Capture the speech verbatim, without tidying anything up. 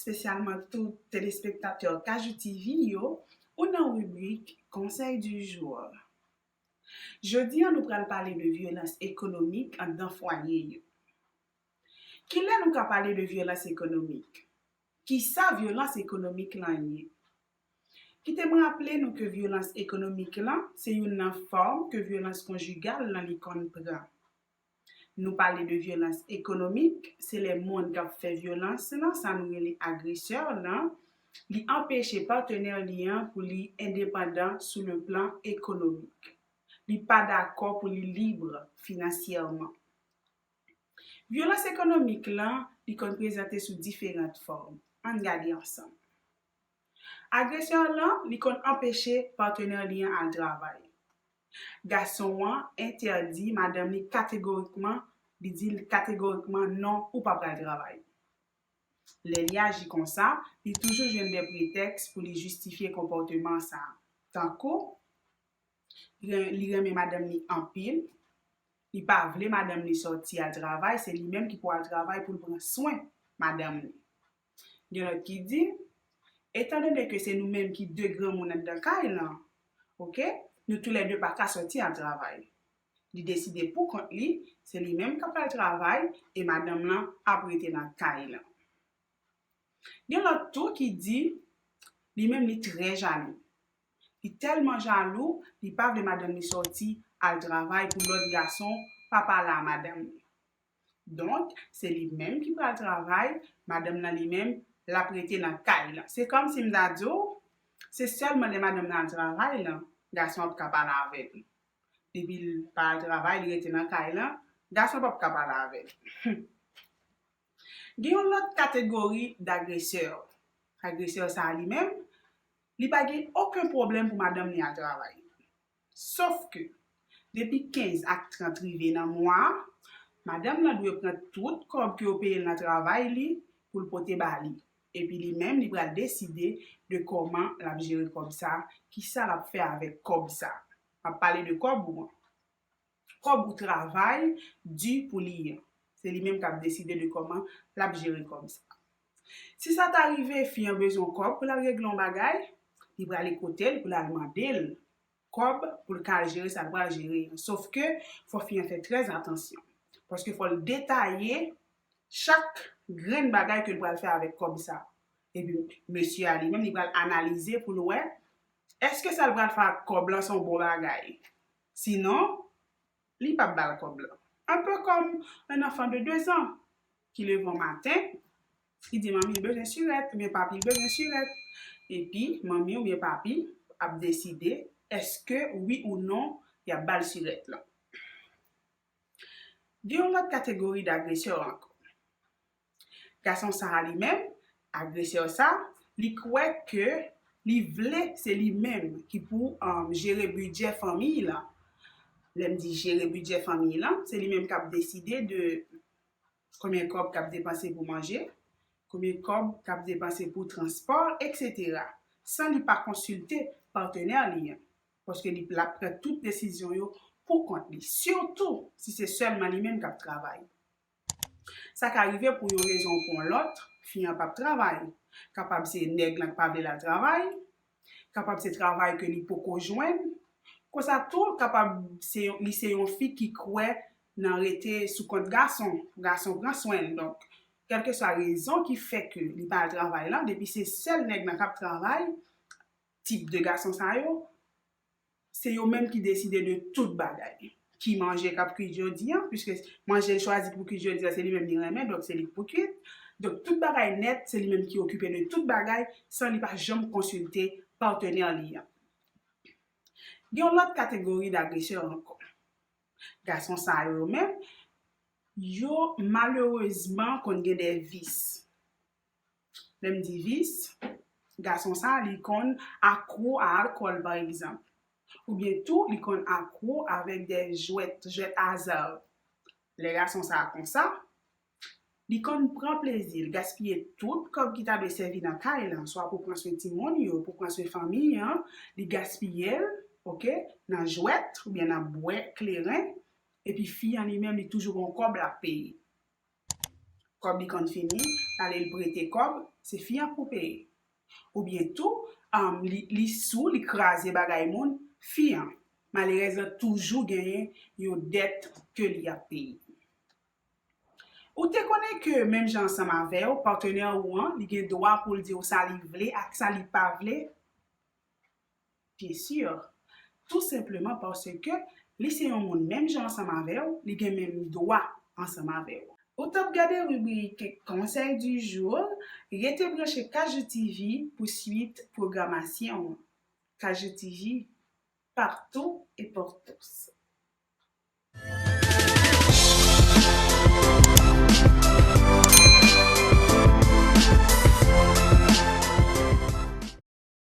espesyalman tout telespektatè Kajou T V yo, ou nan ribrik Conseil du jour. Jodi a, nou pral pale de vyolans ekonomik anndan fwaye yo. Kilè nou ka pale de vyolans ekonomik? Kisa vyolans ekonomik lan ye? Kite m raple nou ke vyolans ekonomik lan se youn nan fòm ke vyolans konjigal lan li konn pran. Nou pale de vyolans ekonomik, se lè moun k ap fè vyolans lan, sa nou rele agresè lan, li anpeche patnè li an pou li endepandan sou le plan ekonomik. Li pa dakò pou li lib finansyèman. Vyolans ekonomik lan, li konn prezante sou diferan fòm. Ann gade ansanm. Agresè lan, li konn anpeche patnè li an al travay. Gason an entèdi madanm li kategorikman, li di l kategorikman non, ou pa pral travay. Lè li aji konsa, li toujou jwenn de pretèks pou li jistifye konpòteman sa a. Tankou, li ren- li renmen madanm li anpil, li pa vle madanm li sòti al travay, se li menm ki pou al travay pou l pran swen madanm li. Gen lòt ki di, etandone ke se nou menm ki de granmoun anndan kay lan, oke, nou toulède pa ka sòti al travay. Li deside pou kont li, se li menm k ap al travay e madanm lan ap rete nan kay lan. Gen lòt tou ki di, li menm li trè jalou. Li tèlman jalou, li pa vle madanm li sòti al travay pou lòt gason pa pale a madanm li. Donk, se li menm ki pral travay, madanm nan li menm, l ap rete nan kay lan. Se kòmsi m ta di w, se sèlman lè madanm nan al travay lan, gason ap ka pale avè l. Depi l pa al travay, li rete nan kay lan, gason p ap ka pale avè l. Gen yon lòt kategori dagresè. Agresè sa a li menm, li pa gen okenn pwoblèm pou madanm li al travay. Sof ke, depi kenz ak trant rive nan mwa a, madanm lan dwe pran tout kòb ke yo peye l nan travay li pou l pote ba li. Epi li menm, li pral deside de kòman l ap jere kòb sa, kisa l ap fè avèk kòb sa. M ap pale de kòb ou an. Kòb ou travay di pou li an. Se li menm k ap deside de kòman l ap jere kòb sa. Si sa ta rive, fi an bezwen kòb pou l al regle yon bagay, li prale kote l pou l al mande l kòb pou l ka al jere sa l pral jere an. Sof ke, fò fi an fè trè atansyon. Paske fò l detaye chak grenn bagay ke l pral fè avèk kòb sa. Epi, mesye a li menm, li pral analize pou l wè, èske sa l pral fè ak kòb lan se yon bon bagay? Sinon, li p ap ba l kòb lan. Un peu comme un enfant de deux ans ki leve yon maten, li di manmi l bezwen sirèt, oubyen papi l bezwen sirèt. Epi, manmi oubyen papi ap deside èske wi ou non y ap ba l sirèt lan. Gen yon lòt kategori dagresè ankò. Gason sa a li menm, agresè sa, li kwè ke li vle se li menm ki pou um, jere bidjè fanmi lan. Lè m di jere bidjè fanmi lan, se li menm k ap deside de konbyen kòb k ap depanse pou manje, konbyen kòb k ap depanse pou transpò, etsetera, san li pa konsilte patnè li an. Paske li l ap pran tout desizyon yo pou kont li, sitou si se sèlman li menm k ap travay. Sa ka rive pou yon rezon ou pou yon lòt, fi an p ap travay. Kapab se nèg lan k pa vle l al travay, kapab se travay ke li poko jwenn. Konsa tou, kapab se yon, li se yon fi ki kwè nan rete sou kont gason, gason pran swen l. Donk, kèlkeswa rezon ki fè ke li pa al travay lan, depi se sèl nèg lan k ap travay, tip de gason sa yo, se yo menm ki deside de tout bagay. Ki manje k ap kwit jodi an, piske manje l chwazi pou kwit jodi an, se li menm li renmen, donk se li k pou kwit. Donk tout bagay nèt, se li menm ki okipe de tout bagay, san li pa janm konsilte patnè li an. Gen yon lòt kategori dagresè ankò. Gason sa yo menm, yo malerezman konn gen de vis. Lè m di vis, gason sa a, li konn akwo a alkòl, pa egzanp. Oubyen tou, li konn akwo avèk de jwèt, jwèt aza. Lè gason sa a konsa, li konn pran plezi l, gaspiye tout kòb ki ta dwe sèvi nan kay lan, swa pou pran swen timoun yo, pou pran swen fanmi an, li gaspiye l, oke, nan jwèt oubyen nan bwè kleren, epi fi an li menm, li toujou gon kòb l ap peye. Kòb li konn fini, l ale l prete kòb, se fi an pou peye. Oubyen tou, um, li, li sou, li kraze bagay moun, fi an. Malerèz lan toujou genyen yon dèt ke li ap peye. Ou te konnen ke menm jan ansanm avè w, patnè ou an, li gen dwa pou l di w sa li vle ak sa li pa vle? Byen si, tou senpleman paske li se yon moun menm jan ansanm avè w, li gen menm dwa ansanm avè w. Ou t ap gade ribrik Conseil du jour, rete branche Kajou T V pou swit pwogramasyon. Kajou T V, partout et pour tous.